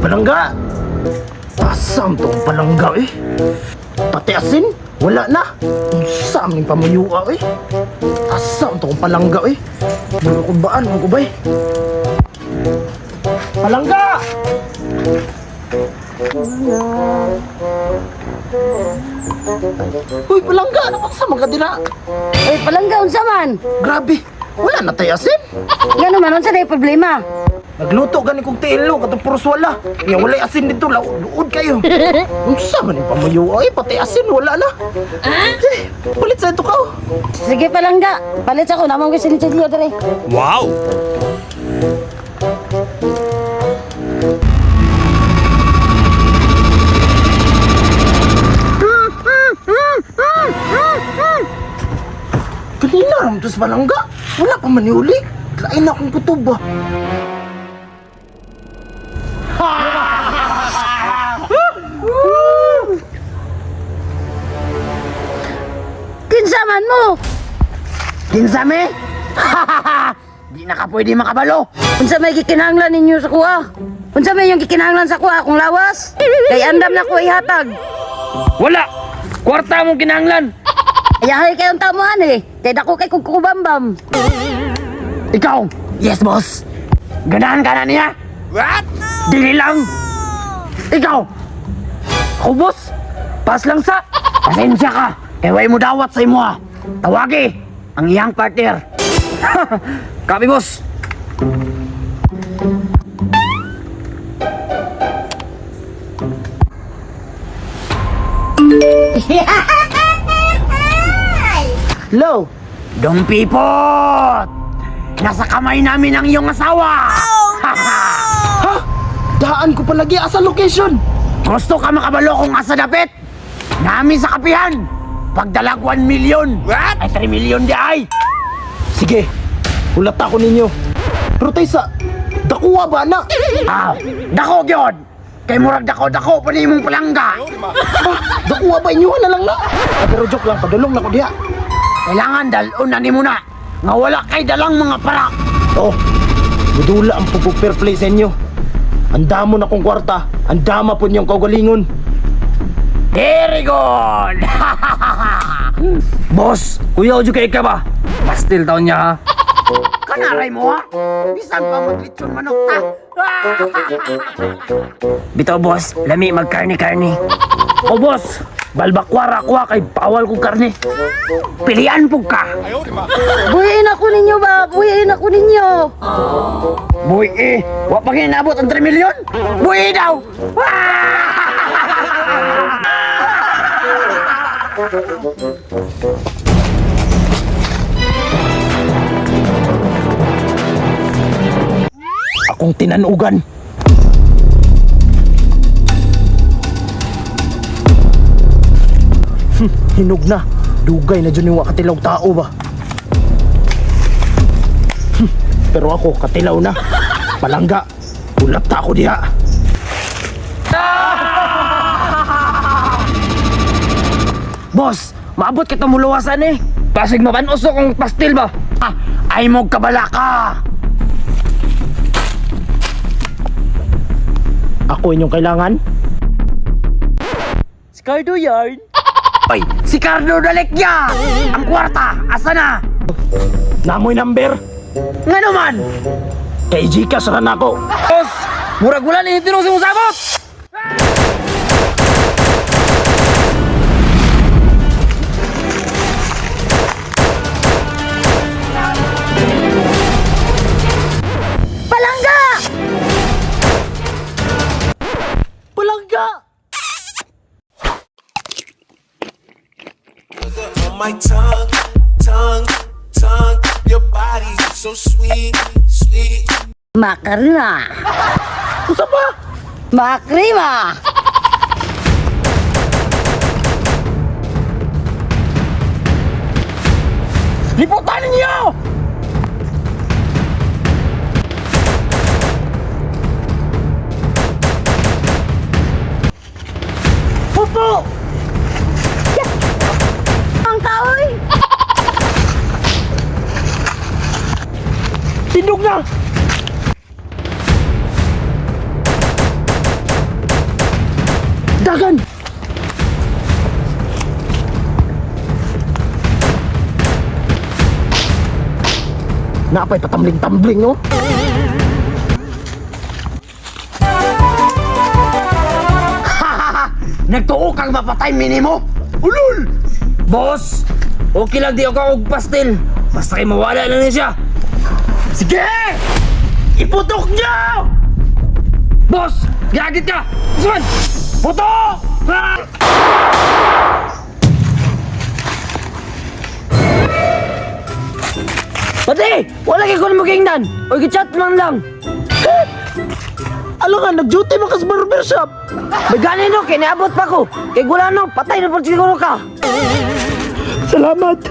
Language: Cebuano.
Palangga! Asam tong palangga eh. Pati asin, wala na. Unsa man pamuyua eh. Asam tong palangga eh. Mga kubaan, mga kubay. Palangga! Uy, palangga! Ano bang sa mga dira? Uy, palangga, unsa man? Grabe, wala na tayo asin. Nga naman, unsa na problema? Nagluto gani kong tiilo katong puros wala. Nya walay asin dito, luod kayo. Unsa man yung pamuyo ay pati asin wala na. Eh, palit sa ito ka. Oh. Sige, palangga. Palit ako, namang ko sinitsilyo dere. Wow! Kanina ram to sa palangga. Wala pa man niuli. Lain na akong kutob ba. Kinsa man mo? Kinsa me? Di na ka pwede makabalo. Unsa may gikinahanglan ninyo sa kuha? Unsa may yung gikinahanglan sa kuha akong lawas? Kay andam na ko ihatag. Wala! Kwarta mong kinahanglan. Ayahay kayong tamuan eh. Kay dako kay kong kukubambam. Ikaw! Yes, boss. Ganahan ka na niya? What? Dili lang! Ikaw! Ako, boss. Pas lang sa... Pasensya ka. Kay way mo dawat sa imo ah. Tawagi ang iyang partner. Kami, boss. Hello. Dong Pipot! Nasa kamay namin ang iyong asawa! Ha? Daan ko palagi asa location. Gusto ka makabalo kung asa dapit? Nami sa kapihan! Pagdalag 1 million! What? Ay 3 million di ay! Sige. Hulat ako ninyo. Pero taysa, dakuha ba na? Ah, dako gyud! Kay murag dako-dako pa nimong palangga! Ba, dakuha ba inyo na lang na? Ah, pero joke lang, padulong na ko diha. Kailangan dalon na nimo na nga wala kay dalang mga parak. Oh, budula ang pupupir play sa inyo. Ang damo na kong kwarta, ang dama po niyong kaugalingon. Very good! Boss, kuya ojo kay ka ba? Pastil taon niya ha. Kanaray mo ha? Bisan pa maglitsyon manok ta. Bitaw boss, lami magkarni-karni. O boss, balbakwara ko ha, kay bawal kong karne. Pilian pug ka. Buhiin ako ninyo ba? Buhiin ako ninyo. Buhi eh, wa pa ginabot ang 3 million. Buhi daw. Akong tinanugan. Hinog na. Dugay na dyan yung katilaw tao ba? Pero ako, katilaw na. Palangga, ulat ta ako diha. Boss, maabot kita muluwasan eh. Basig mapanuso kong pastil ba? Ah, ay mo kabala ka. Ako inyong kailangan? Si Cardo yarn. Oy, si Cardo Dalekya. Ang kwarta, asa na? Namoy number. Nga naman. Kay Gcash ra na ako. Boss, murag wala ni tinong simusabot. Palangga! Palangga! On my tongue, tongue, tongue. Your body so sweet, sweet. Makarina. Usa pa! Makrima. Liputan ninyo! Pupo! Ang kaoy. Tindog na! Dagan! Napay patambling-tambling, no? Nagtuo kang mapatay minimo. Ulul! Boss, okay lang di ako og pastil. Basta kay mawala lang ni siya. Sige! Iputok niyo! Boss, gagit ka! Usman! Putok! Ah! Pati! Wala kay kuno mo gingnan. Oy gichat man lang. Alam nga, nag-duty mo ka sa barbershop. May gani no kay niabot pa ko. Kay gula no, patay na pud siguro ka. Salamat.